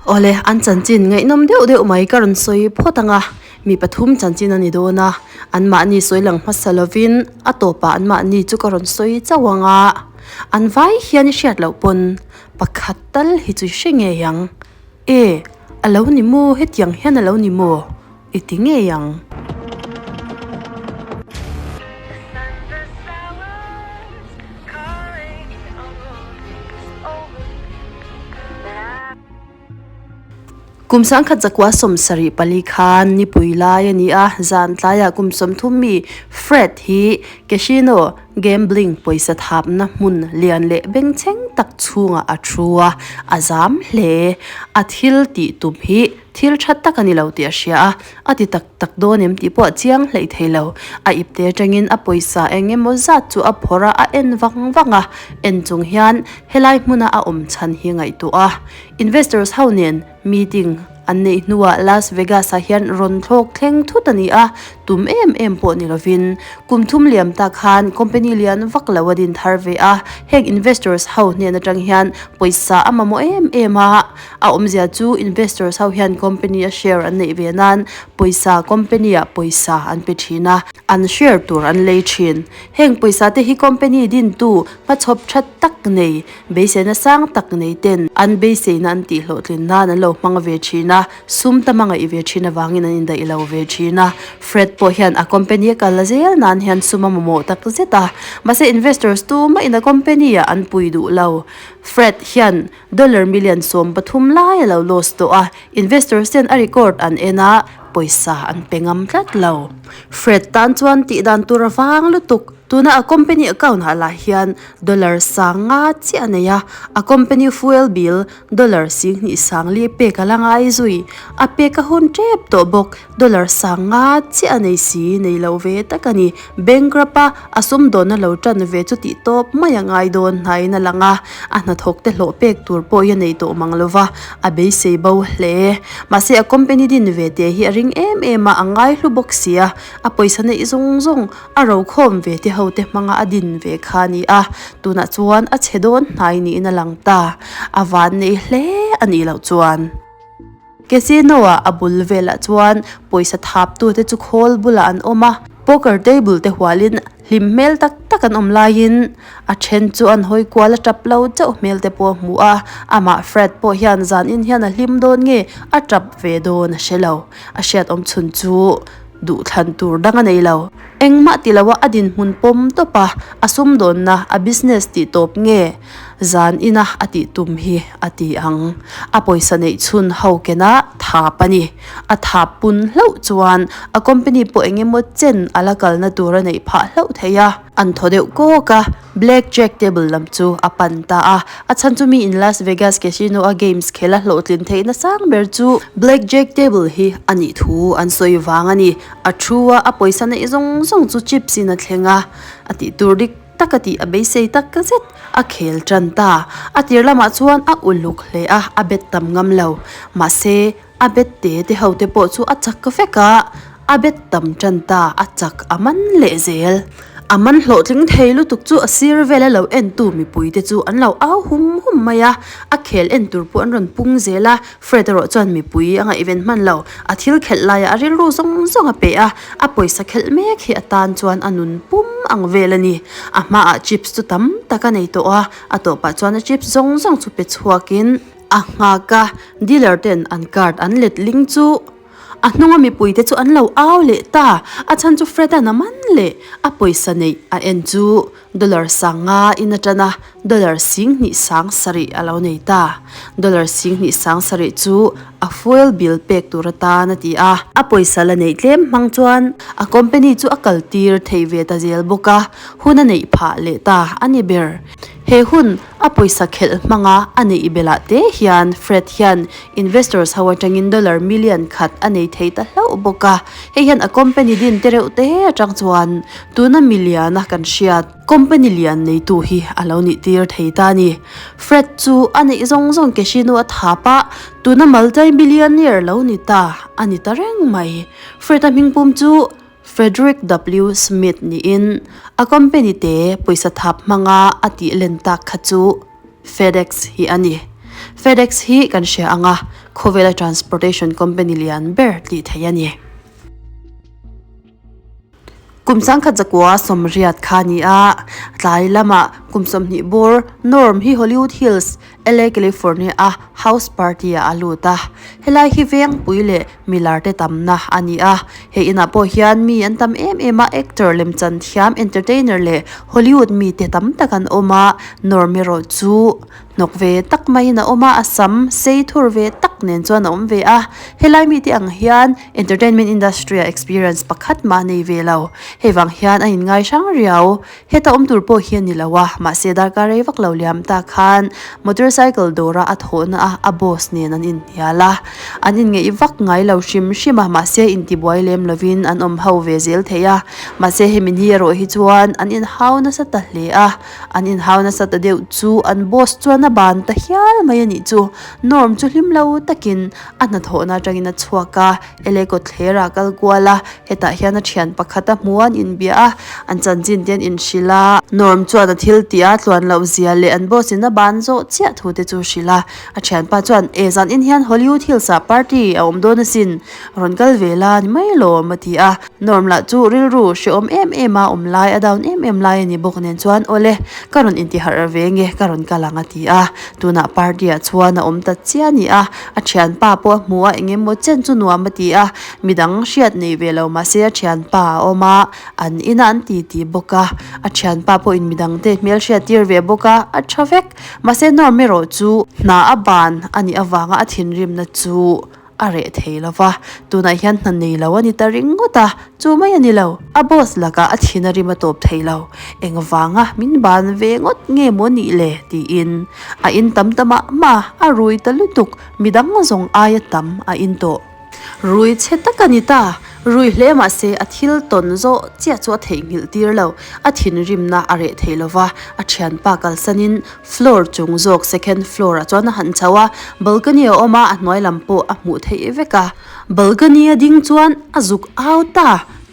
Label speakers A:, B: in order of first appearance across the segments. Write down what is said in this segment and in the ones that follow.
A: Awle, an chanchin ngaihnawm deuh deuh mai ka rawn sawi phawt ang a, mi pathum chanchin a ni dawn a, anmahni sawi lang hmasa lovin a tawpah anmahni chu ka rawn sawi chauh ang a, an vai hian i hriat loh pawn pakhat tal hi chu i hre ngei ang. E, a lo ni maw hetiang hian a lo ni maw i ti ngei ang. Kum sangkhat zakua 74 khan nipui lai a ni a, zan tlaiah kum 30 mi Fred hi casino gambling pawisa thapna hmun lian leh bengchheng tak chhungah a thu a, a zam hle. A thil tih tum hi thil tha tak a ni lo tih a hria a, a ti tak tak dawn em tih pawh a chiang hleih thei lo. A ipte atangin a pawisa eng emaw zat chu a phawrh a, a en vang vang a. En chung hian helai hmuna a awm chhan hi ngaihtuah a. Investors ho nen meeting an neih hnuah Las Vegas ah hian rawn thlawk thleng thut a ni a, tum em em pawh ni lovin kum thum liam tak khan company lian vak lo a din thar ve a. Heng investors ho hnen atang hian pawisa a mamawh em em a. A awmzia chu investors ho hian company a share an neih ve nan pawisa company ah pawisa an pe thin a, an share tur an lei thin. Heng pawisa te hi company dintu hmachhawp tha tak nei, beiseina sang tak nei ten an beiseina an tih hlawhtlin nan an lo hmang ve thin a, sum tam a ngaih ve thin avangin an indaih lo ve thin a. Fred pawh hian a company a kal zel nan hian sum a mamawh tak zet a, mahse investors tumah in a company ah an pui duh lo. Fred hian Dollar million 13 lai a lo loss tawh a, investors ten a record an en a, pawisa an pe ngam tlat lo. Fred tan chuan tih dan tur a vang lutuk. Tuna a company account ah lah hian dollar 500 chiah a nei a, a company fuel bill dollar 24,000 pek a la ngai zui. A pek a hun tep tawh bawk, dollar 500 chiah a nei si, nei lo ve tak a ni. Bankrupt a A sumdawnna lo tan ve chu tih tawp mai a ngai dawn hnaiin a lang a, a hnathawk te hlawh pek tur pawh hi a nei tawh mang lova, a beisei bo hle. Mahse a company din ve te hi a ring em em a, a ngai hlu bawk si a, a pawisa neih zawng zawng a rokhawm ve te ho te hmanga a din ve kha a ni a, tunah chuan a chhe dawn hnai niin a lang ta. A van nei hle a nih loh chuan. Casino-ah a bul velah chuan pawisa thaptute chu khawl bulah an awm a, poker table te hualin hlim hmel tak tak an awm laiin a then chu an hawi kual a tap lo chauh hmel te pawh a hmu a, amah Fred pawh hian zanin hian a hlim dawn nge a tap ve dawn a hre lo, a hriat awm chhun chu duhthlan tur dang a nei lo. Engmah ti loa a dinhmun pawm tawp a, a sumdawnna a business tih tawp nge? Zan ina a tih tum hi a ti ang. A pawisa neih chhun ho kena thap a ni. A thap pun hlauh chuan a company pawh eng emaw chen a la kalna tur a neih phah hlauh thei a. An thaw deuh kawk a, Black Jack table lam chu a pan ta a. A chhan chu mi in Las Vegas Casino a games khel a hlawhtlin theihna sang ber chu Black Jack table hi a nih thu an sawi vang a ni. A thu a, a pawisa neih zawng zawng chu chips in a thleng a, a tih tur dik. Tak a tih a beisei tak zet a khel tan ta. A tir lamah chuan a uluk hle a, a bet tam ngam lo. Mahse, a bet te te ho te pawh chu a chak vek a, a bet tam tan ta, a chak a man leh zel. A man hlawhtling thei lutuk chu a sir vela lo entu mipui te chu an lo au hum hum mai a, a khel en tur pawh an rawn pung zel a, Fred erawh chuan mipui a ngaihven hman lo. A thil khelh laiah a rilru zawng zawng a pe a, a pawisa khelh mek hi atan chuan a nun pum ang vel a ni. A hmaah chips chu tam tak a nei tawh a, a tawpah chuan a chips zawng zawng chu pe chhuakin a nghak a, dealer ten an card an let ling chu a hnunga mipuite chu an lo au leh ta. A chhan chu Fred-a'n a man leh a pawisa neih a en chu Dollar 500 in a ṭan a, dollar 27,000 a lo nei ta. Dollar 27,000 chu a fuel bill pek tur atan a ti a. A pawisa la neih tlem hmang chuan a company chu a kal tir thei ve ta zel bawk a, hun a neih phah leh ta a ni ber. He hun a pawisa khelh hmanga a neih belah te hian Fred hian investors ho atangin dollar million khat a nei thei ta hlauh bawk a. Hei hian a company din te reuh te atang chuan Tuna mi liana kan hriat, company lian neitu hi a lo nih tir thei ta a ni. Fred chu a neih zawng zawng casino a thap a, tuna multi-billionaire lo ni ta a ni ta reng mai. Fred-a hmingpum chu Frederick W. Smith niin a company te pawisa thap hmanga a tih len tak kha chu FedEx hi a ni. FedEx hi kan hria ang a, khawvela transportation company lian ber tih theih a ni. Kum 1980 kha a ni a, tlai lamah kum 20 bawr Norm hi Hollywood Hills, LA California a house party ah a lut a. Helai hi vengpui leh milar te tamna a ni a, he inah pawh hian mi an tam em em a, actor, lemchan thiam, entertainer leh Hollywood mite tam tak an awm a, Norm erawh chu Hnawk ve tak maiin a awm a, a sam sei thur ve tak nen chuan a awm ve a. Helai mite ang hian entertainment industry ah experience pakhat mah nei ve lo. Hei vang hian a inngai hrang riau. Heta awm tur pawh hi a ni lo a, mahse darkar rei vak lo liam ta khan motorcycle dawra a thawhna a a boss nen an inhnial a. An inngeih vak ngai lo hrim hrim a, mahse intibuai lem lovin an awm ho ve zel thei a. Mahse hemi ni erawh hi chuan an inhau nasa ta hle a. An inhau nasa ta deuh chu an boss chuan a ban ta hial mai a nih chu. Norm chu hlim lo takin a hnathawhna atangin a chhuak a, LA kawtthler ah a kal kual a, hetah hian a thian pakhat a hmu a, an inbia a, an chanchin te an inhrilh a. Norm chuan a thil tih a tluan loh zia leh an boss in a ban zawh chiah thu te chu hrilh a. A thianpa chuan, E zan in hian Hollywood Hills ah party a awm dawn asin, rawn kal ve la ni mai lawm a ti a. Norm lah chu rilru hrehawm em em a awm lai, a down em em lai a ni bawk nen chuan awle ka rawn intiharh ve nge ka rawn kal ang a ti a. Tunah party ah chuan a awm ta chiah a ni a, a thianpa pawh a hmu a eng emaw chen chu nuam a ti a, midang hriat nei ve lo mahse a thianpa a awm a, an inah an ti ti bawk a, a thianpa pawhin midang te hmel hriat tir ve bawk a, a tha vek. Mahse Norm erawh chu hna a ban a nih avanga a thinrimna chu a reh thei lo va, tunah hian hna nei lo a ni ta ringawt a, chu mai a ni lo. A boss lakah a thin a rim a tawp thei lo, engvanga min ban ve ngawt nge maw nih le? tiin a in tam ta mah mah a, a rui ta lutuk, midang zawng aia tam a in tawh. Rui chhe tak a ni ta, rui hle mah se a thil tawn zawh chiah chu a theihnghilh tir lo, a thinrimna a reh thei lo va, a thianpa kalsanin Floor chung zawk second floor ah chuan a han chho a, balcony a awm a, a hnuai lam pawh a hmuh theih vek a. Balcony a ding chuan a zuk au ta,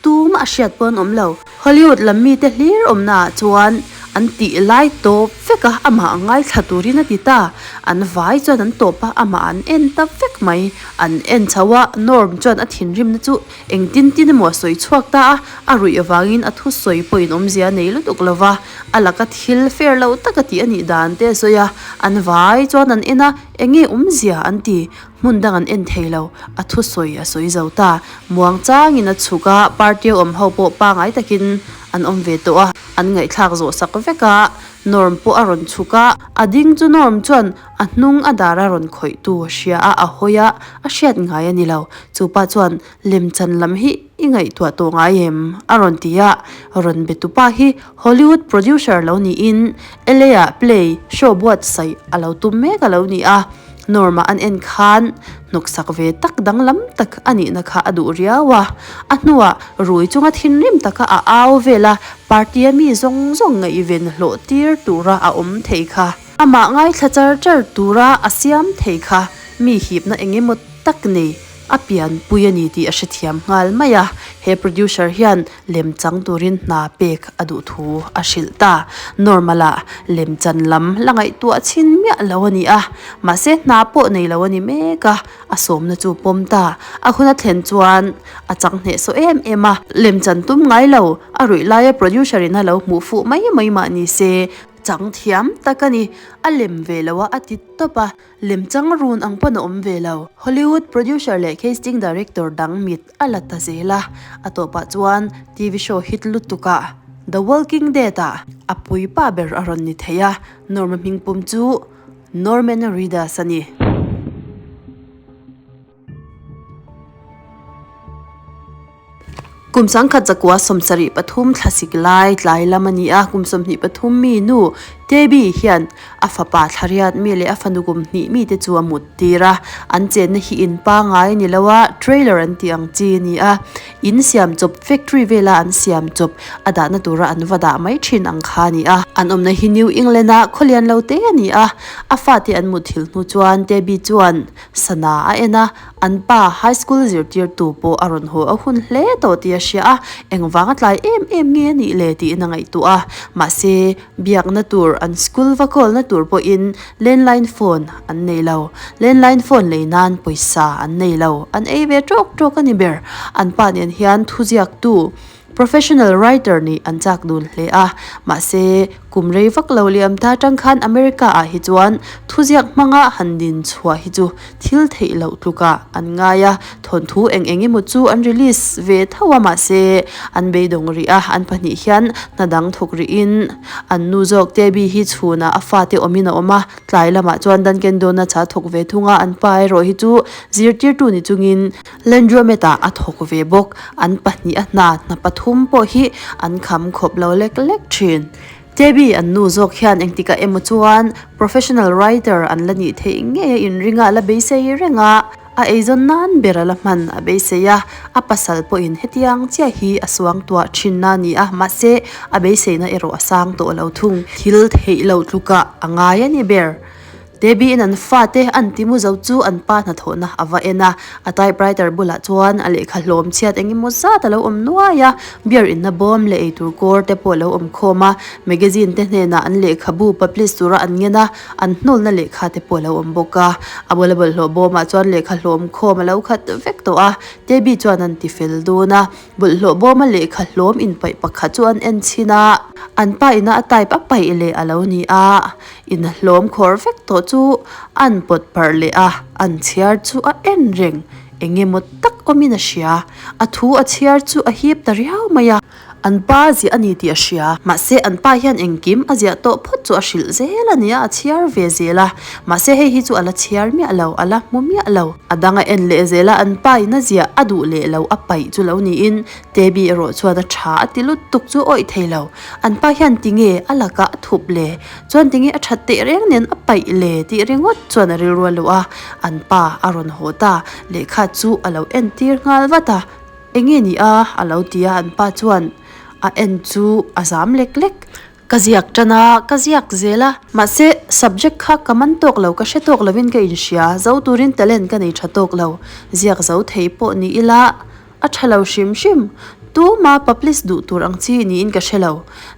A: tumah a hriat pawh an awm lo. Hollywood lam mite hlir awmna ah chuan an tih lai tawp vek a, amah a ngaithla turin a ti ta. An vai chuan an tawp a, amah an en ta vek mai. An en chho a, Norm chuan a thinrimna chu Engtin tin emaw a sawi chhuak ta a, a ruih avangin a thusawi pawhin awmzia a nei lutuk lo va, a laka thil fair lo taka tih a nih dan te a sawi a, an vai chuan an en a, enge awmzia an ti, hmun dang an en thei lo, a thusawi a sawi zo ta. Muang changin a chhuk a, party a awm ho pawh pangai takin an awm ve tawh a, an ngaihthlak zawh sak vek a, Norm pawh a rawn chhuk a, a ding chu Norm chuan a hnung a dar a rawn khawih tu a hria a, a hawi a, a hriat ngai a ni lo. Chu pa chuan, Lemchan lam hi i ngaihtuah tawh ngai em? a rawn ti a, rawn be tu pa hi Hollywood producer lo niin LA ah play show buatsaih a lo tum mek a lo ni a, Norm-a an en khan hnawksak ve tak danglam tak a nihna kha a duh riau a, a hnuah rui chunga thinrim taka a au vel a, party-a mi zawng zawng ngaihven hlawh tir tura a awm thei kha. Amah ngaithla char char tura a siam thei kha mi hipna eng emaw tak nei a pianpui a ni tih a hrethiam nghal mai a, he producer hian lemchang turin hna pek a duh thu a hrilh ta. Normal ah lemchan lam la ngaihtuah chhin miah lo a ni a, mahse hna pawh nei lo a ni mek a, a sawmna chu pawm ta. A hun a thlen chuan a chang hnehsawh em em a, lemchan tum ngai lo a ruih laia producer in a lo hmuh fuh mai mai mah ni se, Chang thiam tak a ni. A lem ve lo a, a ti tawp a. Lem chang run ang pawn a awm ve lo. Hollywood producer leh casting director dang mit a la ta zel a. A tawpah chuan TV show hit lutukah The Walking Dead ah a puipa ber a rawn ni thei a. Norma hmingpum chu Norman Reedus a ni. Kum 1973 thlasik lai tlai lam a ni a, kum 23 mi nu Debbie hian a fapa thlariat mi leh a fanu kum hnih mi te chu a mut tir a, an chenna hi in pangai a ni lo a, trailer an tih ang chi a ni a, in siam chawp factory vela an siam chawp a dahna tura an va dah mai thin ang kha a ni a. An awmna hi New England a khawlian lo te a ni a, a fate an mutthilh hnu chuan Debbie chuan Sana a en a, an pa high school zirtirtu pawh a rawn haw a hun hle tawh tih a hria a, engvanga tlai em em nge a nih le tiin a ngaihtuah a, mahse biakna tur tur an school va call na tur pawhin landline phone an nei lo. Landline phone lei nan pawisa an nei lo. An ei ve tawk tawk a ni ber. An pa nen hian thuziaktu Professional writer nih an chak dun hle a, mahse kum rei vak lo liam ta tang khan America ah hi chuan thuziak hmanga han din chhuah hi chu thil theih loh tlukah an ngai a, thawnthu eng eng emaw chu an release ve tho a mahse an beidawng rih a, an pahnih hian hna dang thawk rihin an nu zawk Debbie hi chhunah a fate awmin a awm a, tlai lamah chuan Dunkin Donuts ah a thawk ve thung a, an pa erawh hi chu zirtirtu ni chungin Laundromat ah a thawk ve bawk. An pahnih a hna hna pathum pawh hi an kham khawp lo lek lek thin. Debbie an nu zawk hian engtikah emaw chuan professional writer an la nih theih ngei a inring a, a la beisei reng a, a eizawn nan ber a la hman a beisei a, a pasal pawhin hetiang chiah hi a suang tuah thinna a ni a, mahse a beiseina erawh a sang tawh lo thung. Thil theih loh tlukah a ngai a ni ber. Debbie-in an fate an ti mu zo chu an pa hnathawhna a va en a, a typewriter bulah chuan a lehkha hlawm chhiat eng emaw zat a lo awm nuai a, beer inna bawm leh eitur kawr te pawh a lo awm khawm a, magazine te hnenah an lehkhabu publish tura an ngen a, an hnawlna lehkha te pawh a lo awm bawk a, a bula bawlhhlawh bawmah chuan lehkha hlawm khawm a lo khat vek tawh a, Debbie chuan an ti fel dun a, bawlhhlawh bawma lehkha hlawm inpaih pakhat chu an en chhin a, an pa ina a type a paih leh a lo ni a. In hlawm khawr vek tawh chu an pawt parh leh a, an chhiar chu a en reng. Eng emaw tak awmin a hria. A thu a chhiar chu a hip ta riau mai a. An pa ziah a ni tih a hria. Mahse an pa hian engkim a ziah tawh phawt chu a hrilh zel a nia, a chhiar ve zel a. Mahse hei hi chu a la chhiar miah lo, a la hmu miah lo. A dang a en leh zel a, an pa in a ziah a duh leh lo a paih chu lo niin Debbie erawh chuan a tha a ti lutuk chu awih thei lo. An pa hian tinge a lakah a thup le? Chuan tinge a that teh reng nen a paih le tih ringawt chuan a rilru a luh a, an pa a rawn haw ta. Lehkha chu a lo entir nghal vat a, Enge ni a? a lo ti a, an pa chuan a en chu a zam lek lek. Ka ziak tan a, ka ziak zel a. Mahse, subject kha ka man tawk lo, ka hre tawk lovin ka inhria, zo turin talent ka nei tha tawk lo. Ziak zo thei pawh ni ila a tha lo hrim hrim. Tuma publish duh tur ang chi niin ka hre lo.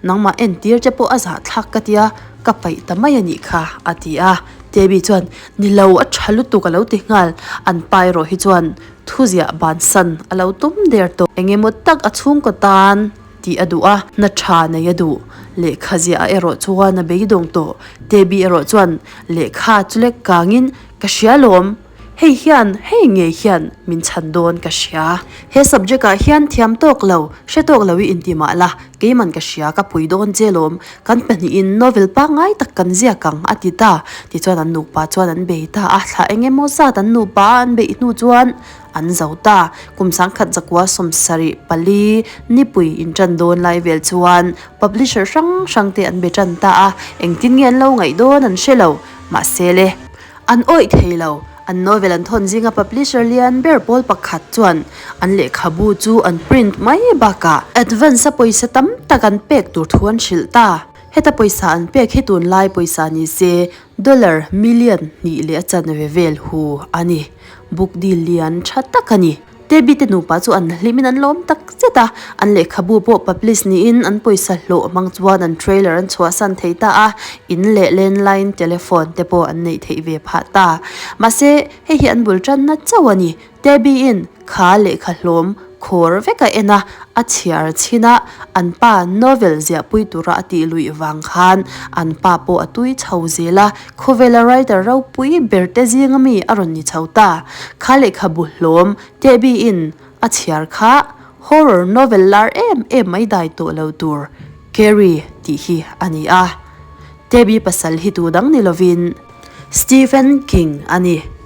A: Nangmah entir che pawh a zahthlak ka tia, ka paih ta mai a nih kha, a ti a. Debbie chuan, Ni lo, a tha lutuk a lo ti nghal. An pa erawh hi chuan thuziah bansan a lo tum der tawh. Eng emaw tak a chhungkaw tan. Tih a duh a, hna tha nei a duh. Lehkha ziah erawh chuan a beidawng tawh. Debbie erawh chuan lehkha chu lek kangin, Ka hria lawm, hei hian, hei ngei hian min chhan dawn ka hria. He subject ah hian thiam tawk lo, hre tawk lo i inti mah la, keiman ka hria, ka pui dawn che lawm. Kan pahnihin novel pangngai tak kan ziak ang, a ti ta. Tichuan an nupa chuan an bei ta a, thla eng emaw zat an nupa a an beih hnu chuan, An zo ta. Kum sangkhat zakua 74 nipui inṭan dawn lai vel chuan publisher hrang hrang te an be ṭan ta a, engtin nge an lo ngaih dawn an hre lo. Mahse le. An awih thei lo. An novel an thawn zinga publisher lian ber pawl pakhat chuan an lehkhabu chu an print mai bakah advance a pawisa tam tak an pek tur thu an hrilh ta. Heta pawisa an pek hi tunlai pawisa ni se Dollar million hnih leh a chanve vel hu a ni. Book deal lian tha tak a ni. Debbie te nupa chu an hlimin an lawm tak zet a, an lehkhabu pawh publish niin an pawisa hlawh hmang chuan an trailer an chhuahsan thei ta a, in leh landline telephone te pawh an neih theih ve phah ta. Mahse, hei hi an bul tanna chauh a ni. Debbie-in kha lehkha hlawm khawr vek a en a, a chhiar chhin a, an pa novel ziahpui tura a tih luih vang khan an pa pawh a tui chho zel a, khawvela writer ropui ber te zinga mi a rawn ni chho ta. Kha lehkhabu hlawm Debbie-in a chhiar kha horror novel lar em em mai dai tawh lo tur Carrie tih hi a ni a, Debbie pasal hi tu dang ni lovin Stephen King a ni.